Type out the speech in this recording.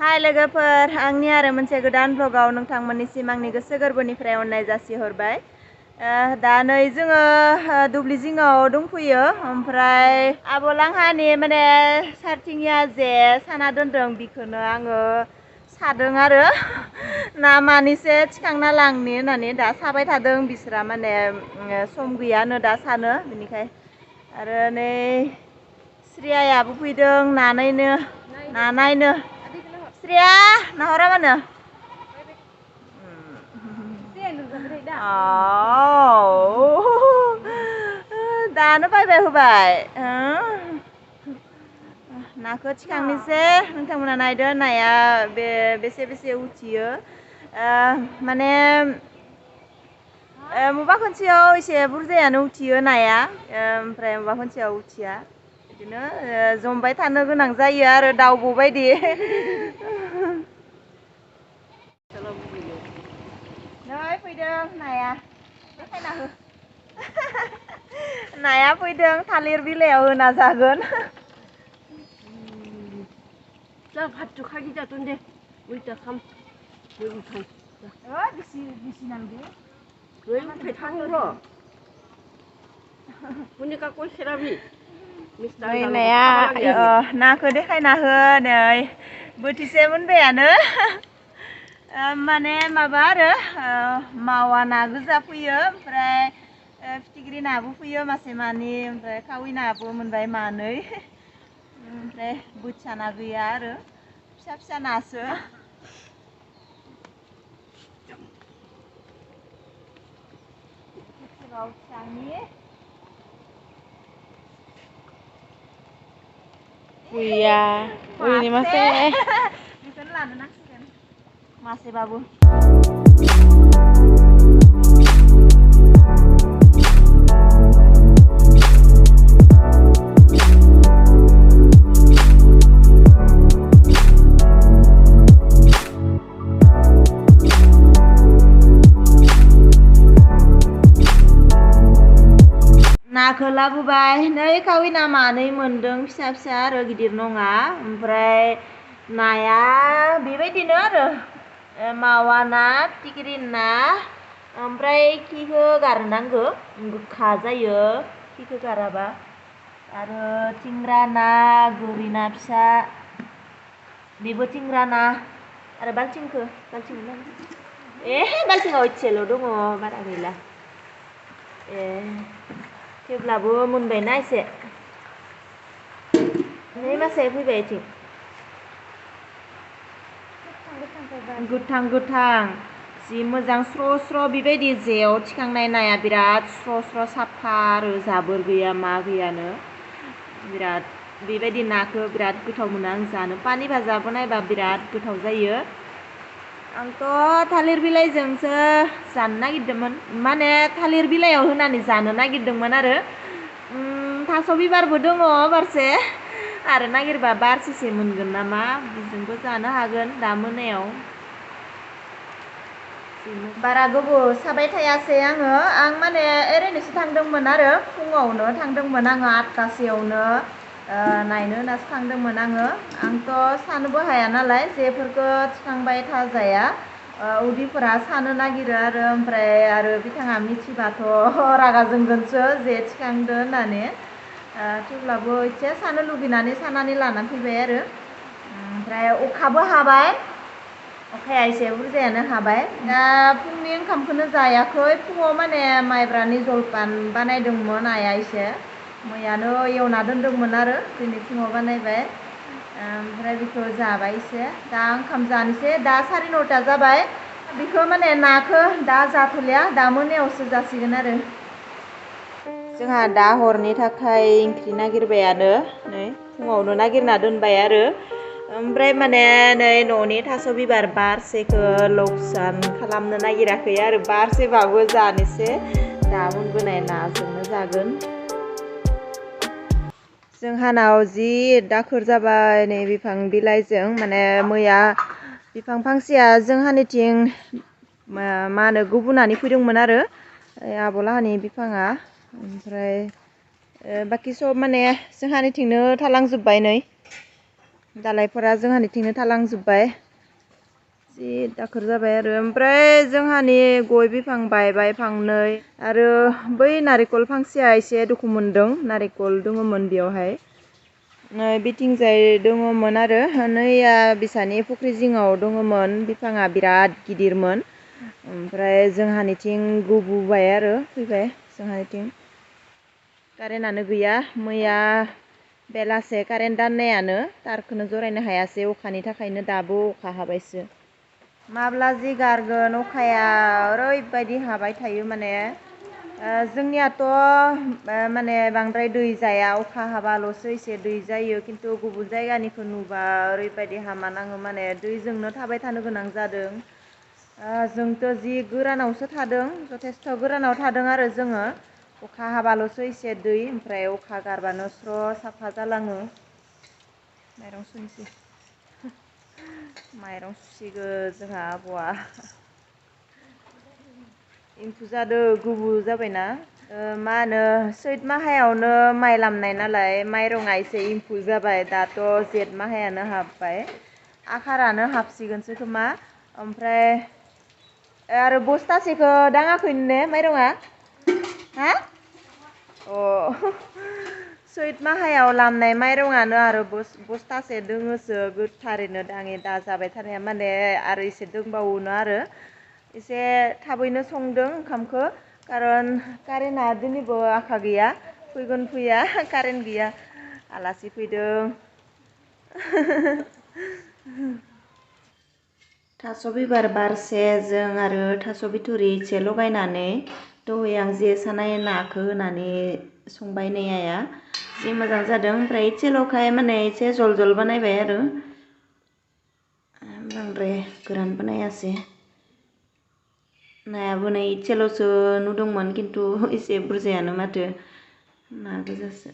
हाय लोगोफोर आंनि आरो मोनसे गोदान ब्लगाव नोंथांमोननिसिम आंनि गोसो गोरबोनिफ्राय अननाय जासिहरबाय। दा नै जोङो दुब्लि जिङाव दंफैयो ओमफ्राय आब'लांहानि माने सारथिंया जे साना दोनदों बिखौनो आङो सादों आरो ना मानिसे थिखांना लांनि होननानै दा साबाय थादों बिसोरा माने सम गैयानो दा सानो बिनिखाय आरो नै श्रियायाबो फैदों नायनो Sria, nahora mana? Oh, दानो बायबाय होबाय नाखौ थिखांनोसै नोंथांमोना नायदो नाया बेसे उथियो माने मबा खनसेयाव एसे बुरजायानो उथियो नाया ओमफ्राय मबा खनसेयाव उथिया बिदिनो जमबाय थानो गोनां जायो आरो दाउब' बायदि नै फैदों नाया देखायना हो नाया फैदों थालिर बिलाइयाव होना जागोन जा भात खागि जागोन दे उल्टा खाम बिसि नांगौ उल्टा थांग' मुनिका कल सेराबि नै नाया नाखौ देखायना हो नै बोथिसे मोनबायानो माने माबा आरो मावा ना गोजा फैयो ओमफ्राय फिथिख्रि नाबो फैयो मासे मानै ओमफ्राय खावै नाबो मोनबाय मानै ओमफ्राय बोथिया ना गैया आरो फिसा नासो Buya, ini masih बेखौनो लानो नांसिगोन मासेबाबो नाखौ लाबोबाय नै खावै ना मानै मोनदों फिसा आरो गिदिर नङा ओमफ्राय नाया बेबायदिनो आरो मावा ना फिथिख्रि ना ओमफ्राय खिखौ गारनांगौ गोखा जायो खिखौ गाराबा आरो थिंग्रा ना गोरि ना फिसा बेबो थिंग्रा ना आरो बाल्थिंखौ बाल्थिङाव एसेल' दङ बारा गैला थेवब्लाबो मोनबायना एसे नै मासे फैबाय इथिं गोथां जि मोजां स्र' बेबायदि जेयाव थिखांनाय नाया बिराद स्र' साफा आरो जाबोर गैया मा गैयानो बिराद बेबायदि नाखौ बिराद गोथाव मोनो आं जानो पानि भाजाबो नायबा बिराद गोथाव जायो आंथ' थालिर बिलाइजोंसो जानो नागिरदोंमोन माने थालिर बिलाइयाव होनानै जानो नागिरदोंमोन आरो थास' बिबारबो दङ बारसे आरो नागिरबा बारसेसो मोनगोन नामा बेजोंबो जानो हागोन दा मोनायाव बारा गोबाव साबाय थायासै आं माने ओरैनोसो थांदोंमोन आरो फुङावनो थांदोंमोन आङो 8थासोयावनो नायनो होननासो थांदोंमोन आंथ' सानोबो हाया नालाय जेफोरखौ थिखांबाय थाजाया उदैफोरा सानो नागिरो आरो ओमफ्राय आरो बिथाङा मिथिबाथ' रागा जोंगोनसो जे थिखांदो होननानै थेवब्लाबो एसे सानो लुगैनानै सानानै लानानै फैबाय आरो ओमफ्राय अखाबो हाबाय अखाया एसे बुरजायानो हाबाय दा फुंनि ओंखामखौनो जायाखै फुङाव माने माइब्रानि जलपान बानायदोंमोन आइया एसे मैयानो एवना दोनदोंमोन आरो दिनै फुङाव बानायबाय ओमफ्राय बेखौ जाबाय एसे दा ओंखाम जानोसै दा 9:30 जाबाय बेखौ माने नाखौ दा जाथ'लिया दा मोनायावसो जासिगोन आरो जोंहा दा हरनि थाखाय ओंख्रि नागिरबायानो नै फुङावनो नागिरना दोनबाय आरो ओमफ्राय माने नै न'नि थास' बिबार बारसेखौ लकसान खालामनो नागिराखै आरो बारसेबाबो जानोसै दा मोनबोनाय नाजोंनो जागोन जोंहानाव जि दाखोर जाबाय नै बिफां बिलाइजों माने मैया बिफां फांसेया जोंहानिथिं मा होनो गुबुनानै फैदोंमोन आरो आब'लाहानि बिफाङा ओमफ्राय बाखि सब माने जोंहानिथिंनो थालांजोब्बाय नै दालायफोरा जोंहानिथिंनो थालांजोब्बाय जि दाखोर जाबाय आरो ओमफ्राय जोंहानि गय बिफां बायबाय फांनै आरो बै नारेंखल फांसेया एसे दुखु मोनदों नारेंखल दङमोन बेयावहाय बिथिंजाय दङमोन आरो नैया बिसानि फुख्रि जिङाव दङमोन बिफाङा बिराद गिदिरमोन ओमफ्राय जोंहानिथिं गुबुबाय आरो फैबाय जोंहानिथिं कारेन्टआनो गैया मैया बेलासे कारेन्ट दाननायानो तारखौनो जरायनो हायासै अखानि थाखायनो दाबो अखा हाबायसो माब्ला जि गारगोन अखाया ओरैबायदि हाबाय थायो माने जोंनियाथ' माने बांद्राय दै जाया अखा हाबाल'सो एसे दै जायो खिन्थु गुबुन जायगानिखौ नुबा ओरैबायदि हामा नाङो माने दैजोंनो थाबाय थानो गोनां जादों जोंथ' जि गोरानावसो थादों जथेस्थ' गोरानाव थादों आरो जोङो अखा हाबाल'सो एसे दै ओमफ्राय अखा गारबानो स्र' साफा जालाङो माइरं सुनोसै माइरं सुसिगो जोंहा आबौआ एम्फौ जादो गुबु जाबायना मा होनो सैत माहायावनो माइ लामनाय नालाय माइरङा एसे एम्फौ जाबाय दाथ' जेठ माहायानो हाबबाय आखारानो हाबसिगोनसो खोमा ओमफ्राय आरो बस्थासेखौ दाङाखै ने माइरङा हा अ सैत माहायाव लामनाय माइरङानो आरो बस्थासे दोङोसो गोथारैनो दाङि दा जाबाय थानाया माने आरो एसे दंबावोनो आरो एसे थाबैनो संदों ओंखामखौ खारन कारेन्टआ दिनैबो आखा गैया फैगोन फैया कारेन्ट गैया आलासि फैदों थास' बिबार बारसे जों आरो थास' बिथुरि एसे लगायनानै दहाय आं जे सानाय नाखौ होनानै संबाय नै आइया जि मोजां जादों ओमफ्राय एसेल'खाय माने एसे जल जल बानायबाय आरो बांद्राय गोरान बानायासै नायाबो नै एसेल'सो नुदोंमोन खिन्थु एसे बुरजायानो माथो ना गोजासो